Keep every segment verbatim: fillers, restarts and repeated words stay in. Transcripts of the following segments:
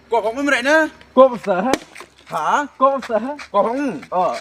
Ko hong mrek na? Ko bsa ha? Ha? Ko bsa ha? Ko hong. Oh.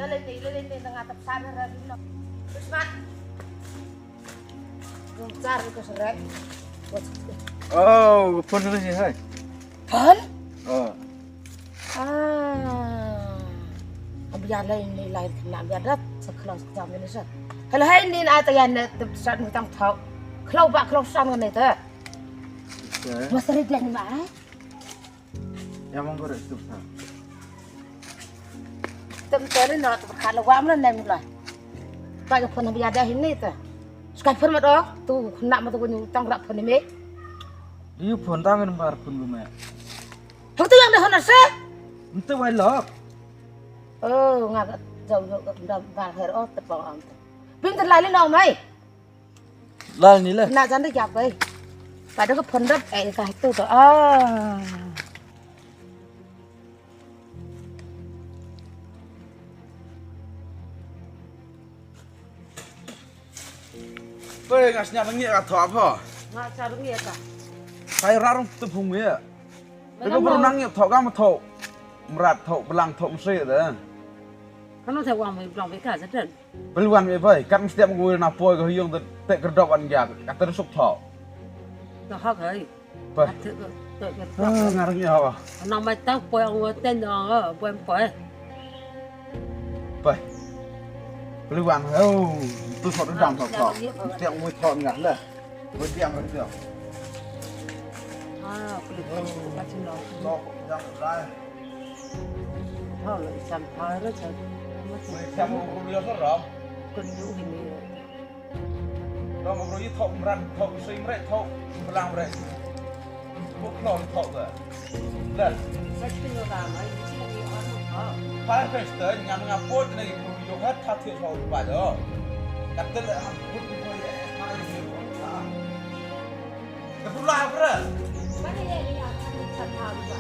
Lele te, lele te, tengah tepsan, rari no. Terus, Mak. Nuncar ko seret. Oh, phone ni hai. Phone? Oh. Ah. Biar lai ni lai kena biar dat sekelas kejam ini sa. Kalau hai ni na ta yan ne tepsan hutang thau. Kalau ba kalau san ni te. Masih ada ni, Mak, eh? Ïa mong ko re tu sa. Tem tele na tu khala wa mna nem la. Ba ka phone biya da hini ta. Ska phone ma do tu na ma tu ni tang ra phone me. Di phone tang ni bar phone me. Hok tu yang da hona se. Nte wai lok. Oh, nga ka jauh jauh ka da bar her oh te pang am. Bim te lai le no mai. Lal ni le. Na jan de jap bai. Pada ka phone dap eh ka tu to. Ah. Bai nga snya ngi ka thok pho. Nga cha ngi ka. Hai rarung tu phung ya. Bai ka bru nang ya thok ka ma thok. Mrat thok belang thok mse da. Kano thok wa mai belang bai ka sa den. Pylwan me bai, kat mestiap ngu na poi ka hiong te te kerdop an gia, kat te suk tho. Ka hak hai. Bai. Kat te ke, te ke. Ah, ngarang ya hawa. Nang mai tang poi ang wa ten ang, ah, poi poi. Bai. Pylwan, oh, tu sot dang tho tho. Mestiap ngu tho nga le. Bai diam bai diam. Ah, pylwan. Kat sino. Tho, jang rai. Thau la i cham thau la cham. Ui, cham u bru ïa ka ram. Kun yu hi ni. Dong u bru ïa thok mran, thok sui mrek, thok belang mrek. Bu klon thok ka. Lat. Sa chi no ram ai, chi la ni on mo. Pha festa, ngam ngam pot na i bru ïa ka tha thie thok ba do. Kat te la am pot ko ye, ma ye ko. Ka bru la bra. Ba ni ye ni a kan chan ha ba.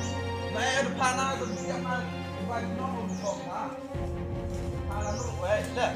Na e pa na to ni ma ba no ko ma. Pa na no we le.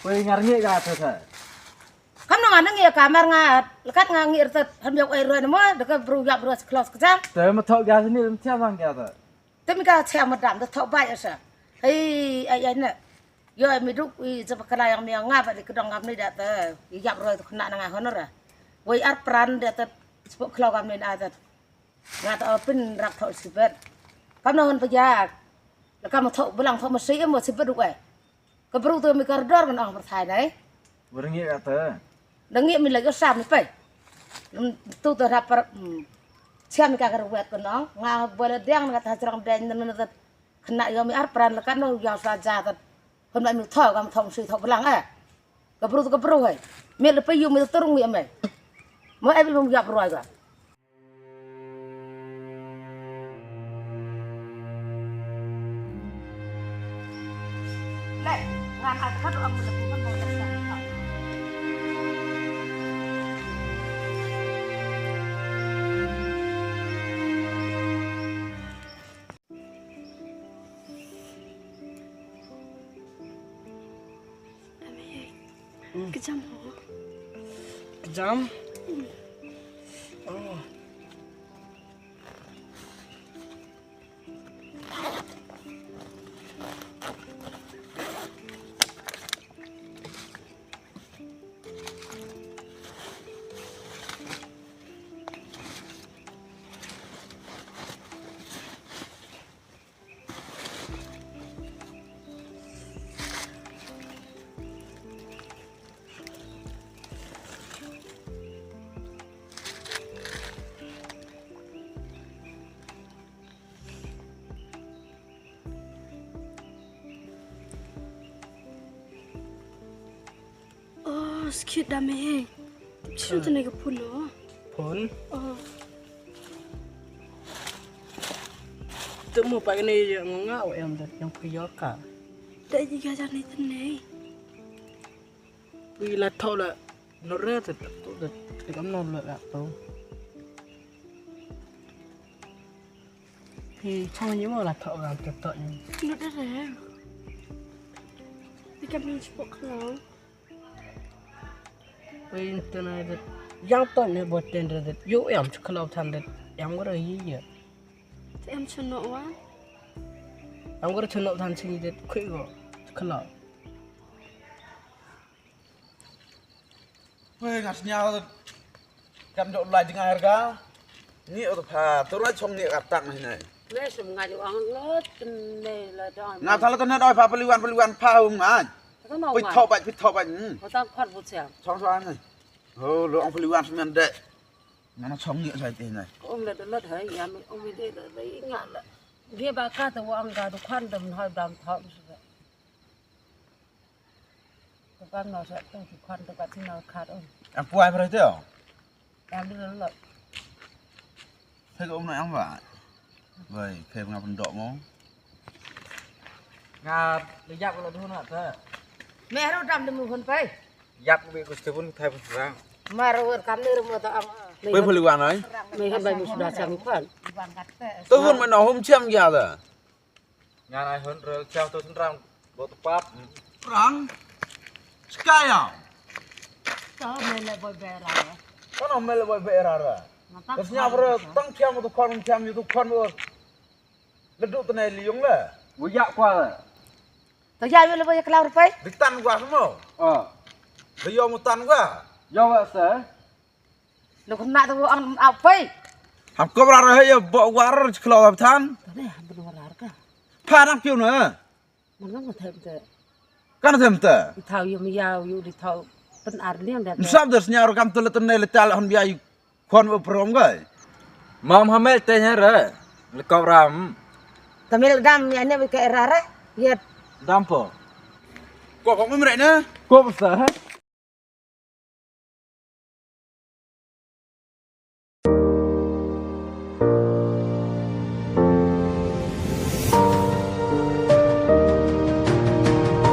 Wei ngar ngi ka ta ta. Kam nang ngi ka mar nga lekat nga ngi rta han yok ai ruan mo de ka bru yak bru klos kjam. Te ma thok ga ni rim cha bang ga ta. Te mi ka cha ma dam de thok bai sa. Hei ai ai ne. Yo mi duk i jaba kala yang mi nga ba de kedong ngam ni da te. Yak ruan khna nga honor. Wei ar pran de te. Sepok klo kam ni na te. Nga ta pynrap thok sibet. Kam na hon pajak. La kam thok belang thok masi mo sibet duk eh. Ka bru tu mi kordor kan ong perthai dai. Wer ngi ka te. Da ngi mi la yo sam mi pe. Tu tu rap per. Siam mi ka ka ruwet kan ong. Nga bole dang nga ta jrang dang nan nan tet. Kena yo mi ar pran la kan no yo sa ja tet. Hon la mi thok kam thok masi thok belang eh. Ka bru tu ka bru hai. Mi le pe yu mi tu rung mi ame. Mo e bi mo yap roi ka. Kejam ho. Kejam? Oh. Skit da me he. Shu tene ka phone no. Phone? Oh. Tu mo pa kene ya nganga o em dat yang phi yoka. Da ji ga jane tene. Wi la tho la no re te tu de te kam no la la to. Phi chong ni mo la tho ga te to ni. No da re. Di kam ni chipok no. Wi internet. Yang to ne bo ten re. Yo em chuklo tan de. Yang wara yi ya. Em chuno wa. Yang wara chuno tan sini de. Khui go. Chuklo. Wei, ngat sñiaw. Kam dok lai jngai rga. Ni ot pha, tu ra chong ni ka tak ni nai. Me sum ngai ju ang lot ne la dong. Nga thala tene doi pha peliwan peliwan pha um ngai. Ka no. Pit thok bait, pit thok bait. Hmm. Ko tang khot bu siam. Chong chong ni. Ho, lo ang peliwan semen de. Nga na chong ni sai te nai. Ko um la de lot hai, ya me um de de de nga la. Ge ba ka ta wa ang ga du khan dam hai dam thok su. Ka kan no sa tu ki khan tu ka tin no khat on. Ang puai prai te. Ang du lo. Thai ko um na ang ba. Bai, thai nga pun dok mo. Nga le yak lo du na ta. Me ro dam de mu hun pai. Yak bi ko ste pun thai pun sa. Mar wer kam ne ro mo ta am. Bai puli wan ai. Me han bai mu suda sang khan. Tu hun me no hum chiam ya da. Ngan ai hun rel chang tu sendrang bo tepap. Rang. Sekaya. Tao mele boy bera. Kono mele boy bera ra. Terus nyapre tang kiam tu kon kiam tu kon bo. Ledu tenai liung le. Buyak kwa le. Tao ya yo le boy kelau rupai. Ditan gua semua. Oh. Dia yo mutan gua. Yo wa se. Lo kena tu ang au pai. Ham ko bra re ya bo war chklo ba than. Tane ham bun war ka. Pha nang piu na. Manang ma them te. Kan them te. Di thau yum yau yu di thau pen ar liang da. Sab das nyar kam tu le tene le tal han bia yu. Kon ba prom gai. Mam hamel te nyar. Le ko ram. Tamil dam ya ne ke rara. Yet. Dam po. Ko ko mre ne. Ko sa.